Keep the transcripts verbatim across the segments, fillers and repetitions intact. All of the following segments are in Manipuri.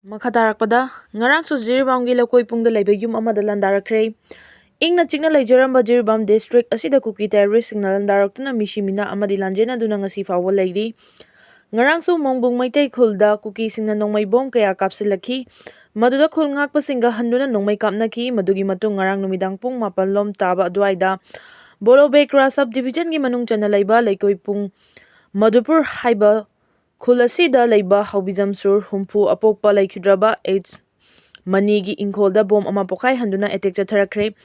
ꯃꯈꯥ ꯇꯥꯔꯛꯄꯗ, ꯉꯔꯥꯡꯁꯨ ꯖꯤꯔꯤꯕꯥꯝꯒꯤ ꯂꯧꯀꯣꯏ ꯄꯨꯡꯗ ꯂꯩꯕ ꯌꯨꯝ ꯑꯃꯗ ꯂꯥꯟꯗꯥꯔꯛꯈ꯭ꯔꯦ꯫ ꯏꯪꯅ ꯆꯤꯛꯅ ꯂꯩꯖꯔꯝꯕ ꯖꯤꯔꯤꯕꯥꯝ ꯗꯤꯁꯇ꯭ꯔꯤꯛ ꯑꯁꯤꯗ ꯀꯨꯀꯤ ꯇꯦꯔꯣꯔꯤꯁꯁꯤꯡꯅ ꯂꯥꯟꯗꯥꯔꯛꯇꯨꯅ ꯃꯤꯁꯤ ꯃꯤꯅꯥ ꯑꯃꯗꯤ ꯂꯥꯟꯖꯦꯟꯅꯗꯨꯅ ꯉꯁꯤ ꯐꯥꯎꯕ ꯂꯩꯔꯤ꯫ ꯉꯔꯥꯡꯁꯨ ꯃꯣꯡꯕꯨꯡ ꯃꯩꯇꯩ ꯈꯨꯜꯗ ꯀꯨꯀꯤꯁꯤꯡꯅ ꯅꯣꯡꯃꯩ ꯕꯣꯝ ꯀꯌꯥ ꯀꯥꯞꯁꯤꯜꯂꯛꯈꯤ꯫ ꯃꯗꯨꯗ ꯈꯨꯜ ꯉꯥꯛꯄꯁꯤꯡꯒ ꯍꯟꯗꯨꯅ ꯅꯣꯡꯃꯩ ꯀꯥꯞꯅꯈꯤ꯫ ꯃꯗꯨꯒꯤ ꯃꯇꯨꯡ ꯉꯔꯥꯡ ꯅꯨꯃꯤꯗꯥꯡ ꯄꯨꯡ ꯃꯥꯄꯜ ꯂꯣꯝ ꯇꯥꯕ ꯑꯗꯨꯋꯥꯏꯗ ꯕꯣꯔꯣꯕꯦꯀ꯭ꯔꯥ ꯁꯕ ꯗꯤꯕꯤꯖꯟꯒꯤ ꯃꯅꯨꯡ ꯆꯟꯅ ꯂꯩꯕ ꯂꯩꯀꯣꯏ ꯄꯨꯡ ꯃꯗꯨꯄꯨꯔ ꯍꯥꯏꯕ ꯈꯨꯜ ꯑꯁꯤꯗ ꯂꯩꯕ ꯍꯥꯎꯕꯤꯖꯝ ꯁꯨꯔ ꯍꯨꯝꯐꯨ ꯑꯄꯣꯛꯄ ꯂꯩꯈꯤꯗ꯭ꯔꯕ ꯑꯩꯆ ꯃꯅꯤꯒꯤ ꯏꯪꯈꯣꯜꯗ ꯕꯣꯝ ꯑꯃ ꯄꯣꯈꯥꯏꯍꯟꯗꯨꯅ ꯑꯦꯇꯦꯛ ꯆꯠꯊꯔꯛꯈ꯭ꯔꯦ꯫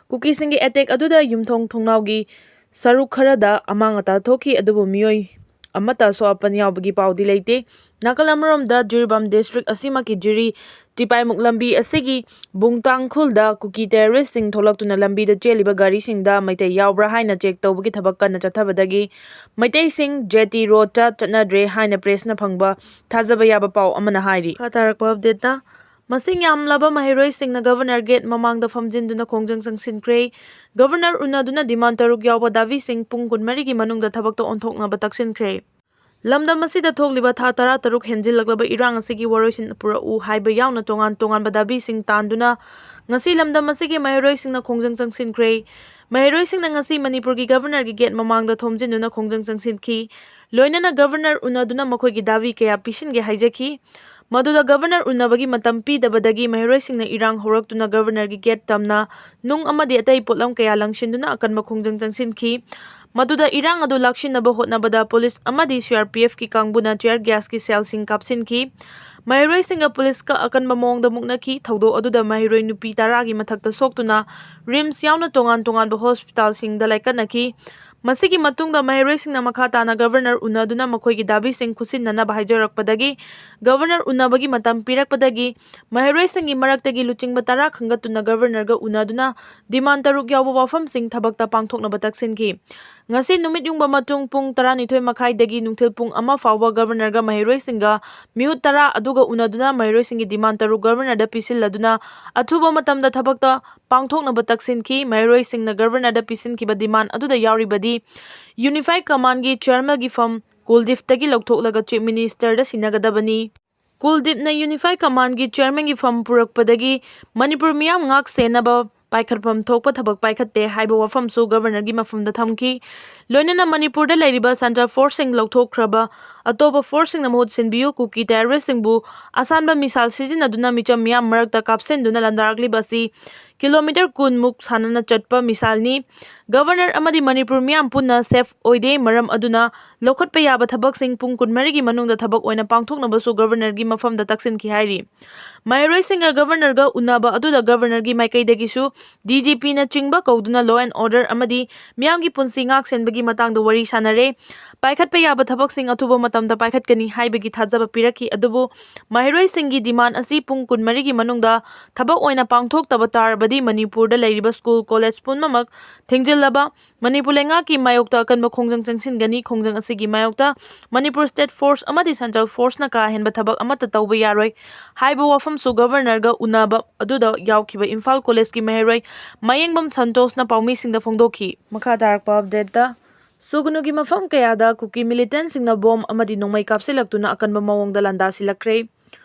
ꯀꯨꯀꯤꯁꯤꯡꯒꯤ ꯑꯦꯇꯦꯛ ꯑꯗꯨꯗ ꯌꯨꯝꯊꯣꯡ ꯊꯣꯡꯅꯥꯎꯒꯤ ꯁꯔꯨꯛ ꯈꯔꯗ ꯑꯃꯥꯡ ꯑꯇꯥ ꯊꯣꯛꯈꯤ, ꯑꯗꯨꯕꯨ ꯃꯤꯑꯣꯏ ꯑꯃꯠꯇ ꯑꯁꯣꯛ ꯑꯄꯟ ꯌꯥꯎꯕꯒꯤ ꯄꯥꯎꯗꯤ ꯂꯩꯇꯦ꯫ ꯅꯥꯀꯜ ꯑꯃꯔꯣꯝꯗ, ꯖꯤꯔꯤꯕꯥꯝ ꯗꯤꯁꯇ꯭ꯔꯤꯛ ꯑꯁꯤꯃꯛꯀꯤ ꯖꯤꯔꯤ ꯇꯤꯄꯥꯏꯃꯨꯛ ꯂꯝꯕꯤ ꯑꯁꯤꯒꯤ ꯕꯨꯡꯇꯥꯡꯈꯨꯜꯗ ꯀꯨꯀꯤ ꯇꯦꯔꯣꯔꯤꯁꯁꯤꯡ ꯊꯣꯛꯂꯛꯇꯨꯅ ꯂꯝꯕꯤꯗ ꯆꯦꯜꯂꯤꯕ ꯒꯥꯔꯤꯁꯤꯡꯗ ꯃꯩꯇꯩ ꯌꯥꯎꯕ꯭ꯔꯥ ꯍꯥꯏꯅ ꯆꯦꯛ ꯇꯧꯕꯒꯤ ꯊꯕꯛ ꯀꯟꯅ ꯆꯠꯊꯕꯗꯒꯤ ꯃꯩꯇꯩꯁꯤꯡ ꯖꯦꯇꯤ ꯔꯣꯗꯇ ꯆꯠꯅꯗ꯭ꯔꯦ ꯍꯥꯏꯅ ꯄ꯭ꯔꯦꯁꯅ ꯐꯪꯕ ꯊꯥꯖꯕ ꯌꯥꯕ ꯄꯥꯎ ꯑꯃꯅ ꯍꯥꯏꯔꯤ꯫ ꯃꯈꯥ ꯇꯥꯔꯛꯄ ꯑꯞꯗꯦꯠꯇ, ꯃꯁꯤꯡ ꯌꯥꯝꯂꯕ ꯃꯍꯩꯔꯣꯏꯁꯤꯡꯅ ꯒꯚꯔꯅꯔ ꯒꯦꯠ ꯃꯃꯥꯡꯗ ꯐꯝꯖꯤꯟꯗꯨꯅ ꯈꯣꯡꯖꯪ ꯆꯪꯁꯤꯟꯈ꯭ꯔꯦ꯫ ꯒꯚꯔꯅꯔ ꯎꯅꯗꯨꯅ ꯗꯤꯃꯥꯟ ꯇꯔꯨꯛ ꯌꯥꯎꯕ ꯗꯥꯕꯤꯁꯤꯡ ꯄꯨꯡ ꯀꯨꯟꯃꯔꯤꯒꯤ ꯃꯅꯨꯡꯗ ꯊꯕꯛꯇ ꯑꯣꯟꯊꯣꯛꯅꯕ ꯇꯛꯁꯤꯟꯈ꯭ꯔꯦ꯫ ꯂꯝꯗꯝ ꯑꯁꯤꯗ ꯊꯣꯛꯂꯤꯕ ꯊꯥ ꯇꯔꯥꯇꯔꯨꯛ ꯍꯦꯟꯖꯤꯜꯂꯛꯂꯕ ꯏꯔꯥꯡ ꯑꯁꯤꯒꯤ ꯋꯥꯔꯣꯏꯁꯤꯟ ꯄꯨꯔꯛꯎ ꯍꯥꯏꯕ ꯌꯥꯎꯅ ꯇꯣꯉꯥꯟ ꯇꯣꯉꯥꯟꯕ ꯗꯥꯕꯤꯁꯤꯡ ꯇꯥꯟꯗꯨꯅ ꯉꯁꯤ ꯂꯝꯗꯝ ꯑꯁꯤꯒꯤ ꯃꯍꯩꯔꯣꯏꯁꯤꯡꯅ ꯈꯣꯡꯖꯪ ꯆꯪꯁꯤꯟꯈ꯭ꯔꯦ꯫ ꯃꯍꯩꯔꯣꯏꯁꯤꯡꯅ ꯉꯁꯤ ꯃꯅꯤꯄꯨꯔꯒꯤ ꯒꯚꯔꯅꯔꯒꯤ ꯒꯦꯠ ꯃꯃꯥꯡꯗ ꯊꯣꯝꯖꯤꯟꯗꯨꯅ ꯈꯣꯡꯖꯪ ꯆꯪꯁꯤꯟꯈꯤ꯫ ꯂꯣꯏꯅꯅ ꯒꯚꯔꯅꯔ ꯎꯅꯗꯨꯅ ꯃꯈꯣꯏꯒꯤ ꯗꯥꯕꯤ ꯀꯌꯥ ꯄꯤꯁꯤꯟꯒꯦ ꯍꯥꯏꯖꯈꯤ꯫ ꯃꯗꯨꯗ ꯒꯚꯔꯅꯔ ꯎꯅꯕꯒꯤ ꯃꯇꯝ ꯄꯤꯗꯕꯗꯒꯤ ꯃꯍꯩꯔꯣꯏꯁꯤꯡꯅ ꯏꯔꯥꯡ ꯍꯧꯔꯛꯇꯨꯅ ꯒꯚꯔꯅꯔꯒꯤ ꯒꯦꯠ ꯇꯝꯅ ꯅꯨꯡ ꯑꯃꯗꯤ ꯑꯇꯩ ꯄꯣꯠꯂꯝ ꯀꯌꯥ ꯂꯪꯁꯤꯟꯗꯨꯅ ꯑꯀꯟꯕ ꯈꯣꯡꯖꯪ ꯆꯪꯁꯤꯟꯈꯤ꯫ ꯃꯗꯨꯗ ꯏꯔꯥꯡ ꯑꯗꯨ ꯂꯥꯛꯁꯤꯟꯅꯕ ꯍꯣꯠꯅꯕꯗ ꯄꯨꯂꯤꯁ ꯑꯃꯗꯤ ꯁꯤ ꯑꯥꯔ ꯄꯤ ꯑꯦꯐꯀꯤ ꯀꯥꯡꯕꯨꯅ ꯇꯤꯌꯔ ꯒ꯭ꯌꯥꯁꯀꯤ ꯁꯦꯜꯁꯤꯡ ꯀꯥꯞꯁꯤꯟꯈꯤ꯫ ꯃꯍꯩꯔꯣꯏꯁꯤꯡꯒ ꯄꯨꯂꯤꯁꯀ ꯑꯀꯟꯕ ꯃꯑꯣꯡꯗ ꯃꯨꯛꯅꯈꯤ꯫ ꯊꯧꯗꯣꯛ ꯑꯗꯨꯗ ꯃꯍꯩꯔꯣꯏ ꯅꯨꯄꯤ ꯇꯔꯥꯒꯤ ꯃꯊꯛꯇ ꯁꯣꯛꯇꯨꯅ ꯔꯤꯝꯁ ꯌꯥꯎꯅ ꯇꯣꯉꯥꯟ ꯇꯣꯉꯥꯟꯕ ꯍꯣꯁꯄꯤꯇꯥꯜꯁꯤꯡꯗ ꯂꯥꯏꯀꯠꯅꯈꯤ꯫ ꯃꯁꯤꯒꯤ ꯃꯇꯨꯡꯗ ꯃꯍꯩꯔꯣꯏꯁꯤꯡꯅ ꯃꯈꯥ ꯇꯥꯅ ꯒꯚꯔꯅꯔ ꯎꯅꯗꯨꯅ ꯃꯈꯣꯏꯒꯤ ꯗꯥꯕꯤꯁꯤꯡ ꯈꯨꯠꯁꯤꯟꯅꯅꯕ ꯍꯥꯏꯖꯔꯛꯄꯗꯒꯤ ꯒꯚꯔꯅꯔ ꯎꯅꯕꯒꯤ ꯃꯇꯝ ꯄꯤꯔꯛꯄꯗꯒꯤ ꯃꯍꯩꯔꯣꯏꯁꯤꯡꯒꯤ ꯃꯔꯛꯇꯒꯤ ꯂꯨꯆꯤꯡꯕ ꯇꯔꯥ ꯈꯟꯒꯠꯇꯨꯅ ꯒꯚꯔꯅꯔꯒ ꯎꯅꯗꯨꯅ ꯗꯤꯃꯥꯟ ꯇꯔꯨꯛ ꯌꯥꯎꯕ ꯋꯥꯐꯝꯁꯤꯡ ꯊꯕꯛꯇ ꯄꯥꯡꯊꯣꯛꯅꯕ ꯇꯛꯁꯤꯟꯈꯤ꯫ ꯉꯁꯤ ꯅꯨꯃꯤꯠ ꯌꯨꯡꯕ ꯃꯇꯨꯡ ꯄꯨꯡ ꯇꯔꯥꯅꯤꯊꯣꯏ ꯃꯈꯥꯏꯗꯒꯤ ꯅꯨꯡꯊꯤꯜ ꯄꯨꯡ ꯑꯃ ꯐꯥꯎꯕ ꯒꯚꯔꯅꯔꯒ ꯃꯍꯩꯔꯣꯏꯁꯤꯡꯒ ꯃꯤꯍꯨꯠ ꯇꯔꯥ ꯑꯗꯨꯒ ꯎꯅꯗꯨꯅ ꯃꯍꯩꯔꯣꯏꯁꯤꯡꯒꯤ ꯗꯤꯃꯥꯟ ꯇꯔꯨꯛ ꯒꯚꯔꯅꯔꯗ ꯄꯤꯁꯤꯜꯂꯗꯨꯅ ꯑꯊꯨꯕ ꯃꯇꯝꯗ ꯊꯕꯛꯇ ꯄꯥꯡꯊꯣꯛꯅꯕ ꯇꯛꯁꯤꯟꯈꯤ꯫ ꯃꯍꯩꯔꯣꯏꯁꯤꯡꯅ ꯒꯚꯔꯅꯔꯗ ꯄꯤꯁꯤꯟꯈꯤꯕ ꯗꯤꯃꯥꯟ ꯑꯗꯨꯗ ꯌꯥꯎꯔꯤꯕꯗꯤ ꯌꯨꯅꯤꯐꯥꯏꯗ ꯀꯃꯥꯟꯒꯤ ꯆꯤꯌꯔꯃꯦꯟꯒꯤ ꯐꯝ ꯀꯨꯜꯗꯤꯞꯇꯒꯤ ꯂꯧꯊꯣꯛꯂꯒ ꯆꯤꯐ ꯃꯤꯅꯤꯁꯇꯔꯗ ꯁꯤꯟꯅꯒꯗꯕꯅꯤ꯫ ꯀꯨꯜꯗꯤꯞꯅ ꯌꯨꯅꯤꯐꯥꯏ ꯀꯃꯥꯟꯒꯤ ꯆꯤꯌꯔꯃꯦꯟꯒꯤ ꯐꯝ ꯄꯨꯔꯛꯄꯗꯒꯤ ꯃꯅꯤꯄꯨꯔ ꯃꯤꯌꯥꯝ ꯉꯥꯛ ꯁꯦꯟꯅꯕ ꯄꯥꯏꯈꯠꯐꯝ ꯊꯣꯛꯄ ꯊꯕꯛ ꯄꯥꯏꯈꯠꯇꯦ ꯍꯥꯏꯕ ꯋꯥꯐꯝꯁꯨ ꯒꯕꯔꯅꯔꯒꯤ ꯃꯐꯝꯗ ꯊꯝꯈꯤ꯫ ꯂꯣꯏꯅꯅ ꯃꯅꯤꯄꯨꯔꯗ ꯂꯩꯔꯤꯕ ꯁꯦꯟꯇ꯭ꯔꯦꯜ ꯐꯣꯔꯁꯁꯤꯡ ꯂꯧꯊꯣꯛꯈ꯭ꯔꯕ ꯑꯇꯣꯞꯄ ꯐꯣꯔꯁꯁꯤꯡꯅ ꯃꯍꯨꯠ ꯁꯤꯟꯕꯤꯌꯨ, ꯀꯨꯀꯤ ꯇꯦꯔꯣꯔꯤꯁꯁꯤꯡꯕꯨ ꯑꯁꯥꯟꯕ ꯃꯤꯁꯥꯏꯜ ꯁꯤꯖꯤꯟꯅꯗꯨꯅ ꯃꯤꯆꯝ ꯃꯤꯌꯥꯝ ꯃꯔꯛꯇ ꯀꯥꯞꯁꯤꯟꯗꯨꯅ ꯂꯥꯟꯗꯥꯔꯛꯂꯤꯕ ꯑꯁꯤ ꯀꯤꯂꯣꯃꯤꯇꯔ ꯀꯨꯟꯃꯨꯛ ꯁꯥꯟꯅꯅ ꯆꯠꯄ ꯃꯤꯁꯥꯏꯜꯅꯤ꯫ ꯒꯕꯔꯅꯔ ꯑꯃꯗꯤ ꯃꯅꯤꯄꯨꯔ ꯃꯤꯌꯥꯝ ꯄꯨꯟꯅ ꯁꯦꯐ ꯑꯣꯏꯗꯦ, ꯃꯔꯝ ꯑꯗꯨꯅ ꯂꯧꯈꯠꯄ ꯌꯥꯕ ꯊꯕꯛꯁꯤꯡ ꯄꯨꯡ ꯀꯨꯟꯃꯔꯤꯒꯤ ꯃꯅꯨꯡꯗ ꯊꯕꯛ ꯑꯣꯏꯅ ꯄꯥꯡꯊꯣꯛꯅꯕꯁꯨ ꯒꯕꯔꯅꯔꯒꯤ ꯃꯐꯝꯗ ꯇꯛꯁꯤꯟꯈꯤ ꯍꯥꯏꯔꯤ꯫ ꯃꯍꯩꯔꯣꯏꯁꯤꯡꯒ ꯒꯕꯔꯅꯔꯒ ꯎꯅꯕ ꯑꯗꯨꯗ ꯒꯕꯔꯅꯔꯒꯤ ꯃꯥꯏꯀꯩꯗꯒꯤꯁꯨ ꯗꯤ ꯖꯤ ꯄꯤꯅ ꯆꯤꯡꯕ ꯀꯧꯗꯨꯅ law and order ꯑꯃꯗꯤ ꯃꯤꯌꯥꯝꯒꯤ ꯄꯨꯟꯁꯤ ꯉꯥꯛ ꯁꯦꯟꯕꯒꯤ ꯃꯇꯥꯡꯗ ꯋꯥꯔꯤ ꯁꯥꯟꯅꯔꯦ꯫ ꯄꯥꯏꯈꯠꯄ ꯌꯥꯕ ꯊꯕꯛꯁꯤꯡ ꯑꯊꯨꯕ ꯃꯇꯝꯗ ꯄꯥꯏꯈꯠꯀꯅꯤ ꯍꯥꯏꯕꯒꯤ ꯊꯥꯖꯕ ꯄꯤꯔꯛꯈꯤ, ꯑꯗꯨꯕꯨ ꯃꯍꯩꯔꯣꯏꯁꯤꯡꯒꯤ ꯗꯤꯃꯥꯟ ꯑꯁꯤ ꯄꯨꯡ ꯀꯨꯟꯃꯔꯤꯒꯤ ꯃꯅꯨꯡꯗ ꯊꯕꯛ ꯑꯣꯏꯅ ꯄꯥꯡꯊꯣꯛꯇꯕ ꯇꯥꯔꯕꯗꯤ ꯃꯅꯤꯄꯨꯔꯗ ꯂꯩꯔꯤꯕ ꯁ꯭ꯀꯨꯜ, ꯀꯣꯂꯦꯖ ꯄꯨꯝꯅꯃꯛ ꯊꯤꯡꯖꯤꯜꯂꯕ ꯃꯅꯤꯄꯨꯔ ꯂꯩꯉꯥꯛꯀꯤ ꯃꯥꯌꯣꯛꯇ ꯑꯀꯟꯕ ꯈꯣꯡꯖꯪ ꯆꯪꯁꯤꯟꯒꯅꯤ꯫ ꯈꯣꯡꯖꯪ ꯑꯁꯤꯒꯤ ꯃꯥꯌꯣꯛꯇ ꯃꯅꯤꯄꯨꯔ ꯁ꯭ꯇꯦꯠ ꯐꯣꯔꯁ ꯑꯃꯗꯤ ꯁꯦꯟꯇ꯭ꯔꯦꯜ ꯐꯣꯔꯁꯅ ꯀꯥ ꯍꯦꯟꯕ ꯊꯕꯛ ꯑꯃꯠꯇ ꯇꯧꯕ ꯌꯥꯔꯣꯏ ꯍꯥꯏꯕ ꯋꯥꯐꯝꯁꯨ ꯒꯕꯔꯅꯔꯒ ꯎꯅꯕ ꯑꯗꯨꯗ ꯌꯥꯎꯈꯤꯕ ꯏꯝꯐꯥꯜ ꯀꯣꯂꯦꯖꯀꯤ ꯃꯍꯩꯔꯣꯏ ꯃꯌꯦꯡꯕꯝ ꯁꯟꯇꯣꯁꯅ ꯄꯥꯎꯃꯤꯁꯤꯡꯗ ꯐꯣꯡꯗꯣꯛꯈꯤ꯫ ꯃꯈꯥ ꯇꯥꯔꯛꯄ ꯑꯞꯗꯦꯠꯇ, ꯁꯨꯒꯅꯨꯒꯤ ꯃꯐꯝ ꯀꯌꯥꯗ ꯀꯨꯀꯤ ꯃꯤꯂꯤꯇꯦꯟꯁꯤꯡꯅ ꯕꯣꯝ ꯑꯃꯗꯤ ꯅꯣꯡꯃꯩ ꯀꯥꯞꯁꯤꯜꯂꯛꯇꯨꯅ ꯑꯀꯟꯕ ꯃꯑꯣꯡꯗ ꯂꯥꯟꯗꯥꯁꯤꯜꯂꯛꯈ꯭ꯔꯦ꯫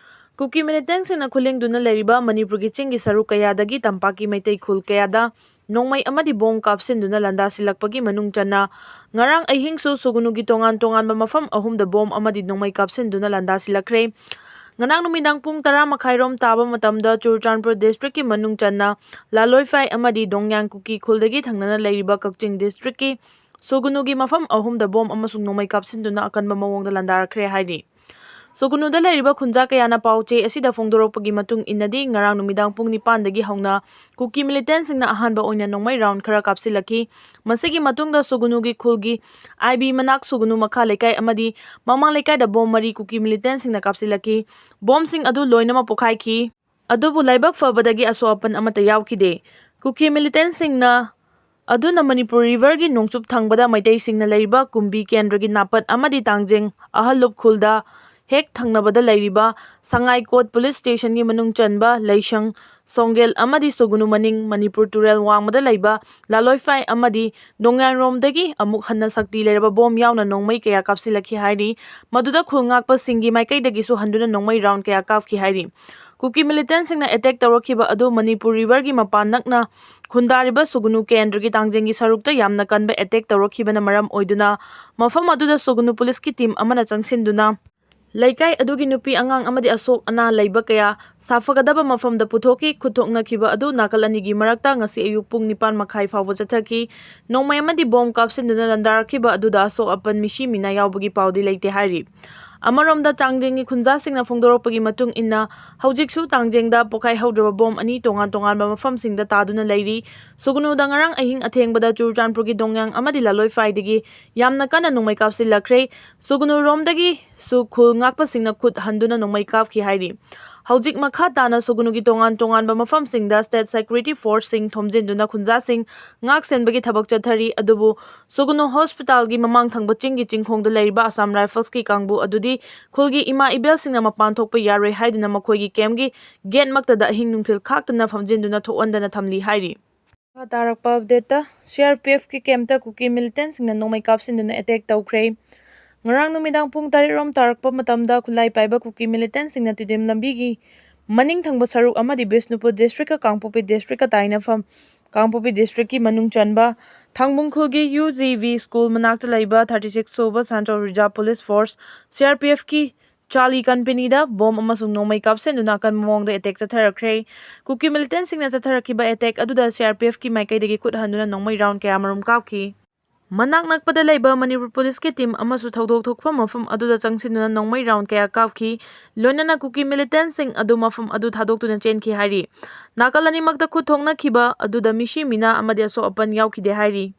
ꯀꯨꯀꯤ ꯃꯤꯂꯤꯇꯦꯟꯁꯤꯡꯅ ꯈꯨꯂꯦꯡꯗꯨꯅ ꯂꯩꯔꯤꯕ ꯃꯅꯤꯄꯨꯔꯒꯤ ꯆꯤꯡꯒꯤ ꯁꯔꯨꯛ ꯀꯌꯥꯗꯒꯤ ꯇꯝꯄꯥꯛꯀꯤ ꯃꯩꯇꯩ ꯈꯨꯜ ꯀꯌꯥꯗ ꯅꯣꯡꯃꯩ ꯑꯃꯗꯤ ꯕꯣꯝ ꯀꯥꯞꯁꯤꯟꯗꯨꯅ ꯂꯥꯟꯗꯥꯁꯤꯜꯂꯛꯄꯒꯤ ꯃꯅꯨꯡ ꯆꯟꯅ ꯉꯔꯥꯡ ꯑꯍꯤꯡꯁꯨ ꯁꯨꯒꯅꯨꯒꯤ ꯇꯣꯉꯥꯟ ꯇꯣꯉꯥꯟꯕ ꯃꯐꯝ ꯑꯍꯨꯝꯗ ꯕꯣꯝ ꯑꯃꯗꯤ ꯅꯣꯡꯃꯩ ꯀꯥꯞꯁꯤꯟꯗꯨꯅ ꯂꯥꯟꯗꯥꯁꯤꯜꯂꯛꯈ꯭ꯔꯦ꯫ ꯉꯔꯥꯡ ꯅꯨꯃꯤꯗꯥꯡ ꯄꯨꯡ ꯇꯔꯥ ꯃꯈꯥꯏꯔꯣꯝ ꯇꯥꯕ ꯃꯇꯝꯗ ꯆꯨꯔꯆꯥꯟꯄꯨꯔ ꯗꯤꯁꯇ꯭ꯔꯤꯛꯀꯤ ꯃꯅꯨꯡ ꯆꯟꯅ ꯂꯥꯂꯣꯏꯐꯥꯏ ꯑꯃꯗꯤ ꯗꯣꯡꯌꯥꯡ ꯀꯨꯀꯤ ꯈꯨꯜꯗꯒꯤ ꯊꯪꯅꯅ ꯂꯩꯔꯤꯕ ꯀꯛꯆꯤꯡ ꯗꯤꯁꯇ꯭ꯔꯤꯛꯀꯤ ꯁꯨꯒꯅꯨꯒꯤ ꯃꯐꯝ ꯑꯍꯨꯝꯗ ꯕꯣꯝ ꯑꯃꯁꯨꯡ ꯅꯣꯡꯃꯩ ꯀꯥꯞꯁꯤꯟꯗꯨꯅ ꯑꯀꯟꯕ ꯃꯑꯣꯡꯗ ꯂꯥꯟꯗꯥꯔꯛꯈ꯭ꯔꯦ ꯍꯥꯏꯔꯤ꯫ ꯁꯨꯒꯅꯨꯗ ꯂꯩꯔꯤꯕ ꯈꯨꯟꯖꯥ ꯀꯌꯥꯅ ꯄꯥꯎ ꯆꯦ ꯑꯁꯤꯗ ꯐꯣꯡꯗꯣꯔꯛꯄꯒꯤ ꯃꯇꯨꯡ ꯏꯟꯅꯗꯤ, ꯉꯔꯥꯡ ꯅꯨꯃꯤꯗꯥꯡ ꯄꯨꯡ ꯅꯤꯄꯥꯟꯗꯒꯤ ꯍꯧꯅ ꯀꯨꯀꯤ ꯃꯤꯂꯤꯇꯦꯟꯁꯤꯡꯅ ꯑꯍꯥꯟꯕ ꯑꯣꯏꯅ ꯅꯣꯡꯃꯩ ꯔꯥꯎꯟ ꯈꯔ ꯀꯥꯞꯁꯤꯜꯂꯛꯈꯤ꯫ ꯃꯁꯤꯒꯤ ꯃꯇꯨꯡꯗ ꯁꯨꯒꯅꯨꯒꯤ ꯈꯨꯜꯒꯤ ꯑꯥꯏ ꯕꯤ ꯃꯅꯥꯛ ꯁꯨꯒꯅꯨ ꯃꯈꯥ ꯂꯩꯀꯥꯏ ꯑꯃꯗꯤ ꯃꯃꯥꯡ ꯂꯩꯀꯥꯏꯗ ꯕꯣꯝ ꯃꯔꯤ ꯀꯨꯀꯤ ꯃꯤꯂꯤꯇꯦꯟꯁꯤꯡꯅ ꯀꯥꯞꯁꯤꯜꯂꯛꯈꯤ꯫ ꯕꯣꯝꯁꯤꯡ ꯑꯗꯨ ꯂꯣꯏꯅꯃꯛ ꯄꯣꯈꯥꯏꯈꯤ꯫ ꯑꯗꯨꯕꯨ ꯂꯥꯏꯕꯛ ꯐꯕꯗꯒꯤ ꯑꯁꯣꯛ ꯑꯄꯟ ꯑꯃꯠꯇ ꯌꯥꯎꯈꯤꯗꯦ꯫ ꯀꯨꯀꯤ ꯃꯤꯂꯤꯇꯦꯟꯁꯤꯡꯅ ꯑꯗꯨꯅ ꯃꯅꯤꯄꯨꯔ ꯔꯤꯚꯔꯒꯤ ꯅꯣꯡꯆꯨꯞ ꯊꯪꯕꯗ ꯃꯩꯇꯩꯁꯤꯡꯅ ꯂꯩꯔꯤꯕ ꯀꯨꯝꯕꯤ ꯀꯦꯟꯗ꯭ꯔꯒꯤ ꯅꯥꯄꯠ ꯑꯃꯗꯤ ꯇꯥꯡꯖꯤꯡ ꯑꯍꯜꯂꯨꯞ ꯈꯨꯜꯗ ꯍꯦꯛ ꯊꯪꯅꯕꯗ ꯂꯩꯔꯤꯕ ꯁꯉꯥꯏꯀꯣꯠ ꯄꯨꯂꯤꯁ ꯁ꯭ꯇꯦꯁꯟꯒꯤ ꯃꯅꯨꯡ ꯆꯟꯕ ꯂꯩꯁꯪ, ꯁꯣꯡꯒꯦꯜ ꯑꯃꯗꯤ ꯁꯨꯒꯨꯅꯨ ꯃꯅꯤꯡ ꯃꯅꯤꯄꯨꯔ ꯇꯨꯔꯦꯜ ꯋꯥꯡꯃꯗ ꯂꯩꯕ ꯂꯥꯂꯣꯏꯐꯥꯏ ꯑꯃꯗꯤ ꯗꯣꯡꯌꯥꯟꯔꯣꯝꯗꯒꯤ ꯑꯃꯨꯛ ꯍꯟꯅ ꯁꯛꯇꯤ ꯂꯩꯔꯕ ꯕꯣꯝ ꯌꯥꯎꯅ ꯅꯣꯡꯃꯩ ꯀꯌꯥ ꯀꯥꯞꯁꯤꯜꯂꯛꯈꯤ ꯍꯥꯏꯔꯤ꯫ ꯃꯗꯨꯗ ꯈꯨꯜ ꯉꯥꯛꯄꯁꯤꯡꯒꯤ ꯃꯥꯏꯀꯩꯗꯒꯤꯁꯨ ꯍꯟꯗꯨꯅ ꯅꯣꯡꯃꯩ ꯔꯥꯎꯟ ꯀꯌꯥ ꯀꯥꯞꯈꯤ ꯍꯥꯏꯔꯤ꯫ ꯀꯨꯀꯤ ꯃꯤꯂꯤꯇꯦꯟꯁꯤꯡꯅ ꯑꯦꯇꯦꯛ ꯇꯧꯔꯛꯈꯤꯕ ꯑꯗꯨ ꯃꯅꯤꯄꯨꯔ ꯔꯤꯚꯔꯒꯤ ꯃꯄꯥꯟ ꯅꯛꯅ ꯈꯨꯟꯗꯥꯔꯤꯕ ꯁꯨꯒꯨꯅꯨ ꯀꯦꯟꯗ꯭ꯔꯒꯤ ꯇꯥꯡꯖꯦꯡꯒꯤ ꯁꯔꯨꯛꯇ ꯌꯥꯝꯅ ꯀꯟꯕ ꯑꯦꯇꯦꯛ ꯇꯧꯔꯛꯈꯤꯕꯅ ꯃꯔꯝ ꯑꯣꯏꯗꯨꯅ ꯃꯐꯝ ꯑꯗꯨꯗ ꯁꯨꯒꯨꯅꯨ ꯄꯨꯂꯤꯁꯀꯤ ꯇꯤꯝ ꯑꯃꯅ ꯆꯪꯁꯤꯟꯗꯨꯅ ꯂꯩꯀꯥꯏ ꯑꯗꯨꯒꯤ ꯅꯨꯄꯤ ꯑꯉꯥꯡ ꯑꯃꯗꯤ ꯑꯁꯣꯛ ꯑꯅꯥ ꯂꯩꯕ ꯀꯌꯥ ꯁꯥꯐꯒꯗꯕ ꯃꯐꯝꯗ ꯄꯨꯊꯣꯛꯈꯤ꯫ ꯈꯨꯠꯊꯣꯛꯅꯈꯤꯕ ꯑꯗꯨ ꯅꯥꯀꯜ ꯑꯅꯤꯒꯤ ꯃꯔꯛꯇ ꯉꯁꯤ ꯑꯌꯨꯛ ꯄꯨꯡ ꯅꯤꯄꯥꯟ ꯃꯈꯥꯏ ꯐꯥꯎꯕ ꯆꯠꯊꯈꯤ꯫ ꯅꯣꯡꯃꯩ ꯑꯃꯗꯤ ꯕꯣꯝ ꯀꯥꯞꯁꯤꯟꯗꯨꯅ ꯂꯥꯟꯗꯥꯔꯛꯈꯤꯕ ꯑꯗꯨꯗ ꯑꯁꯣꯛ ꯑꯄꯟ ꯃꯤꯁꯤ ꯃꯤꯅꯥ ꯌꯥꯎꯕꯒꯤ ꯄꯥꯎꯗꯤ ꯂꯩꯇꯦ ꯍꯥꯏꯔꯤ꯫ ꯑꯃꯔꯣꯝꯗ ꯇꯥꯡꯖꯦꯡꯒꯤ ꯈꯨꯟꯖꯥꯁꯤꯡꯅ ꯐꯣꯡꯗꯣꯔꯛꯄꯒꯤ ꯃꯇꯨꯡ ꯏꯟꯅ ꯍꯧꯖꯤꯛꯁꯨ ꯇꯥꯡꯖꯦꯡꯗ ꯄꯣꯈꯥꯏꯍꯧꯗ꯭ꯔꯕ ꯕꯣꯝ ꯑꯅꯤ ꯇꯣꯉꯥꯟ ꯇꯣꯉꯥꯟꯕ ꯃꯐꯝꯁꯤꯡꯗ ꯇꯥꯗꯨꯅ ꯂꯩꯔꯤ꯫ ꯁꯨꯒꯨꯅꯨꯗ ꯉꯔꯥꯡ ꯑꯍꯤꯡ ꯑꯊꯦꯡꯕꯗ ꯆꯨꯔꯆꯥꯟꯄꯨꯔꯒꯤ ꯗꯣꯡꯌꯥꯡ ꯑꯃꯗꯤ ꯂꯥꯂꯣꯏꯐꯥꯏꯗꯒꯤ ꯌꯥꯝꯅ ꯀꯟꯅ ꯅꯣꯡꯃꯩ ꯀꯥꯞꯁꯤꯜꯂꯛꯈ꯭ꯔꯦ꯫ ꯁꯨꯒꯨꯅꯨꯔꯣꯝꯗꯒꯤꯁꯨ ꯈꯨꯜ ꯉꯥꯛꯄꯁꯤꯡꯅ ꯈꯨꯠ ꯍꯟꯗꯨꯅ ꯅꯣꯡꯃꯩ ꯀꯥꯞꯈꯤ ꯍꯥꯏꯔꯤ꯫ ꯍꯧꯖꯤꯛ ꯃꯈꯥ ꯇꯥꯅ ꯁꯨꯒꯨꯅꯨꯒꯤ ꯇꯣꯉꯥꯟ ꯇꯣꯉꯥꯟꯕ ꯃꯐꯝꯁꯤꯡꯗ ꯁ꯭ꯇꯦꯠ ꯁꯦꯀ꯭ꯌꯨꯔꯤꯇꯤ ꯐꯣꯔꯁꯁꯤꯡ ꯊꯣꯝꯖꯤꯟꯗꯨꯅ ꯈꯨꯟꯖꯥꯁꯤꯡ ꯉꯥꯛ ꯁꯦꯟꯕꯒꯤ ꯊꯕꯛ ꯆꯠꯊꯔꯤ꯫ ꯑꯗꯨꯕꯨ ꯁꯨꯒꯨꯅꯨ ꯍꯣꯁꯄꯤꯇꯥꯜꯒꯤ ꯃꯃꯥꯡ ꯊꯪꯕ ꯆꯤꯡꯒꯤ ꯆꯤꯡꯈꯣꯡꯗ ꯂꯩꯔꯤꯕ ꯑꯁꯥꯝ ꯔꯥꯏꯐꯜꯁꯀꯤ ꯀꯥꯡꯕꯨ ꯑꯗꯨꯗꯤ ꯈꯨꯜꯒꯤ ꯏꯃꯥ ꯏꯕꯦꯜꯁꯤꯡꯅ ꯃꯄꯥꯟ ꯊꯣꯛꯄ ꯌꯥꯔꯣꯏ ꯍꯥꯏꯗꯨꯅ ꯃꯈꯣꯏꯒꯤ ꯀꯦꯝꯞꯀꯤ ꯒꯦꯠꯃꯛꯇꯗ ꯑꯍꯤꯡ ꯅꯨꯡꯊꯤꯜ ꯈꯥꯛꯇꯅ ꯐꯝꯖꯤꯟꯗꯨꯅ ꯊꯣꯛꯍꯟꯗꯅ ꯊꯝꯂꯤ ꯍꯥꯏꯔꯤ꯫ ꯃꯈꯥ ꯇꯥꯔꯛꯄ ꯑꯞꯗꯦꯠꯇ, ꯁꯤ ꯑꯥꯔ ꯄꯤ ꯑꯦꯐꯀꯤ ꯀꯦꯝꯞꯇ ꯀꯨꯀꯤ ꯃꯤꯂꯤꯇꯦꯟꯁꯤꯡꯅ ꯅꯣꯡꯃꯩ ꯀꯥꯞꯁꯤꯟꯗꯨꯅ ꯑꯦꯇꯦꯛ ꯇꯧꯈ꯭ꯔꯦ꯫ ꯉꯔꯥꯡ ꯅꯨꯃꯤꯗꯥꯡ ꯄꯨꯡ ꯇꯔꯦꯠ ꯔꯣꯝ ꯇꯥꯔꯛꯄ ꯃꯇꯝꯗ ꯈꯨꯠꯂꯥꯏ ꯄꯥꯏꯕ ꯀꯨꯀꯤ ꯃꯤꯂꯤꯇꯦꯟꯁꯤꯡꯅ ꯇꯤꯗꯤꯝ ꯂꯝꯕꯤꯒꯤ ꯃꯅꯤꯡ ꯊꯪꯕ ꯁꯔꯨꯛ ꯑꯃꯗꯤ ꯕꯤꯁꯅꯨꯄꯨꯔ ꯗꯤꯁꯇ꯭ꯔꯤꯛꯀ ꯀꯥꯡꯄꯣꯛꯄꯤ ꯗꯤꯁꯇ꯭ꯔꯤꯛꯀ ꯇꯥꯏꯅꯐꯝ, ꯀꯥꯡꯄꯣꯛꯄꯤ ꯗꯤꯁꯇ꯭ꯔꯤꯛꯀꯤ ꯃꯅꯨꯡ ꯆꯟꯕ ꯊꯥꯡꯕꯨꯡ ꯈꯨꯜꯒꯤ ꯌꯨ ꯖꯤ ꯚꯤ ꯁ꯭ꯀꯨꯜ ꯃꯅꯥꯛꯇ ꯂꯩꯕ ꯊꯥꯔꯇꯤ ꯁꯤꯛꯁ ꯁꯨꯕ central reserve police force, C R P ꯑꯦꯐꯀꯤ ꯆꯥꯔꯂꯤ ꯀꯝꯄꯦꯅꯤꯗ ꯕꯣꯝ ꯑꯃꯁꯨꯡ ꯅꯣꯡꯃꯩ ꯀꯥꯞꯁꯤꯟꯗꯨꯅ ꯑꯀꯟꯕ ꯃꯑꯣꯡꯗ ꯑꯦꯇꯦꯛ ꯆꯠꯊꯔꯛꯈ꯭ꯔꯦ꯫ ꯀꯨꯀꯤ ꯃꯤꯂꯤꯇꯦꯟꯁꯤꯡꯅ ꯆꯠꯊꯔꯛꯈꯤꯕ ꯑꯦꯇꯦꯛ ꯑꯗꯨꯗ ꯁꯤ ꯑꯥꯔ ꯄꯤ ꯑꯦꯐꯀꯤ ꯃꯥꯏꯀꯩꯗꯒꯤ ꯈꯨꯠ ꯍꯟꯗꯨꯅ ꯅꯣꯡꯃꯩ ꯔꯥꯎꯟ ꯀꯌꯥꯃꯔꯨꯝ ꯀꯥꯞꯈꯤ꯫ ꯃꯅꯥꯛ ꯅꯛꯄꯗ ꯂꯩꯕ ꯃꯅꯤꯄꯨꯔ ꯄꯨꯂꯤꯁꯀꯤ ꯇꯤꯝ ꯑꯃꯁꯨ ꯊꯧꯗꯣꯛ ꯊꯣꯛꯄ ꯃꯐꯝ ꯑꯗꯨꯗ ꯆꯪꯁꯤꯟꯗꯨꯅ ꯅꯣꯡꯃꯩ ꯔꯥꯎꯟ ꯀꯌꯥ ꯀꯥꯞꯈꯤ꯫ ꯂꯣꯏꯅꯅ ꯀꯨꯀꯤ ꯃꯤꯂꯤꯇꯦꯟꯁꯤꯡ ꯑꯗꯨ ꯃꯐꯝ ꯑꯗꯨ ꯊꯥꯗꯣꯛꯇꯨꯅ ꯆꯦꯟꯈꯤ ꯍꯥꯏꯔꯤ꯫ ꯅꯥꯀꯜ ꯑꯅꯤꯃꯛꯇ ꯈꯨꯠ ꯊꯣꯛꯅꯈꯤꯕ ꯑꯗꯨꯗ ꯃꯤꯁꯤ ꯃꯤꯅꯥ ꯑꯃꯗꯤ ꯑꯁꯣꯛ ꯑꯄꯟ ꯌꯥꯎꯈꯤꯗꯦ ꯍꯥꯏꯔꯤ꯫